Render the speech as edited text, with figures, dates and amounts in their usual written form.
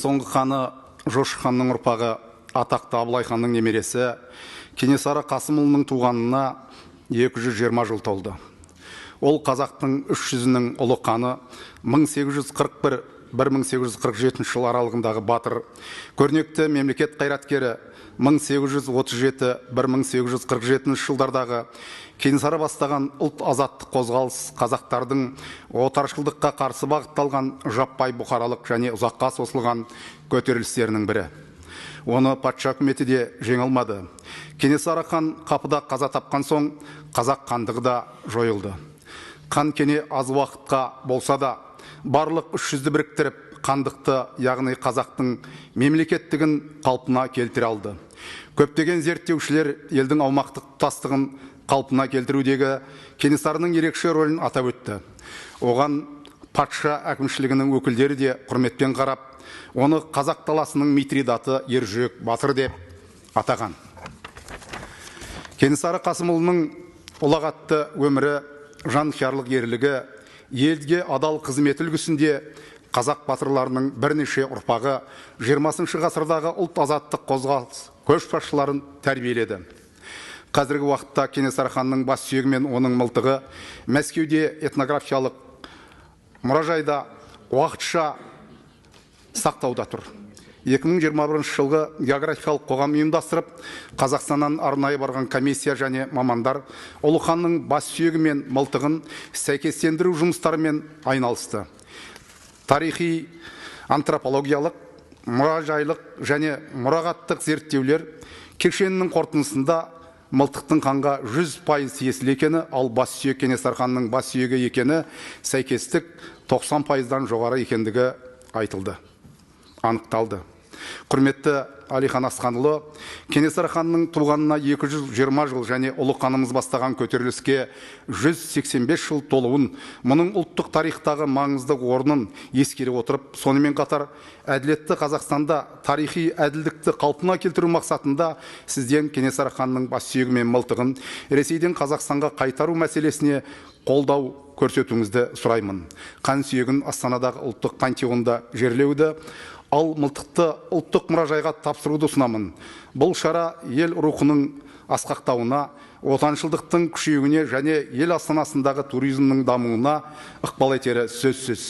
Соңғы ханы Жошы ханның ұрпағы, атақты Абылай ханның немересі Кенесары Қасымұлының туғанына 220 жыл толды. Ол қазақтың үш жүзінің ұлы ханы, 1841-1847 жыл аралығындағы батыр, көрнекті мемлекет қайраткері, 1837-1847 жылдардағы Кенесары бастаған ұлт азаттық қозғалыс қазақтардың отаршылдыққа қарсы бағытталған жаппай бұқаралық және ұзаққа созылған көтерілістерінің бірі. Оны патша үкіметі де жеңе алмады. Кенесары хан қапыда қаза тапқан соң, қазақ хандығы да жойылды. Хан Кене аз уақытқа болса да барлық үш жүзді біріктіріп, хандықты, яғни қазақтың мемлекеттігін қалпына келтіре алды. Көптеген зерттеушілер елдің аумақтық тұтастығын қалпына келтірудегі Кенесарының ерекше рөлін атап өтті. Оған патша әкімшілігінің өкілдері де құрметпен қарап, оны қазақ даласының Митридаты, ержүрек батыр деп атаған. Кенесары Қасымұлының ұлағатты өмірі, жанқиярлық ерлігі, елге адал қызметі үлгісінде қазақ батырларының бірнеше ұрпағы 20 ғасырдағы ұлт азаттық қозғалыс көшбасшыларын тәрбиеледі. Қазіргі уақытта Кенесары ханның бас сүйегі мен оның мылтығы Мәскеуде этнографиялық мұражайда уақытша сақтауда тұр. 2021 жылғы географиялық қоғам ұйымдастырып, Қазақстаннан арнайы барған комиссия және мамандар ұлы ханның бас сүйегі мен мылтығын сәйкестендіру жұмыстарымен айналысты. Тарихи, антропологиялық, мұражайлық және мұрағаттық зерттеулер кешенінің қорытындысында мылтықтың ханға 100% тиесілі екені, ал бас сүйек Кенесары ханның бас сүйегі екені, сәйкестік 90%-дан жоғары екендігі айтылды, анықталды. Құрметті Әлихан Асханұлы, Кенесары ханның туғанына 220 жыл және ұлы ханымыз бастаған көтеріліске 185 жыл толуын, мұның ұлттық тарихтағы маңызды орнын ескере отырып, сонымен қатар әділетті Қазақстанда тарихи әділдікті қалпына келтіру мақсатында сізден Кенесары ханның бас сүйегі мен мылтығын Ресейден Қазақстанға қайтару мәселесіне қолдау көрсетуіңізді сұраймын. Хан сүйегін Астанадағы ұлттық пантеонда жерлеуді, ал мылтықты ұлттық мұражайға тапсыруды ұсынамын. Бұл шара ел рухының асқақтауына, отаншылдықтың күшеюіне және ел астанасындағы туризмнің дамуына ықпал етері сөзсіз.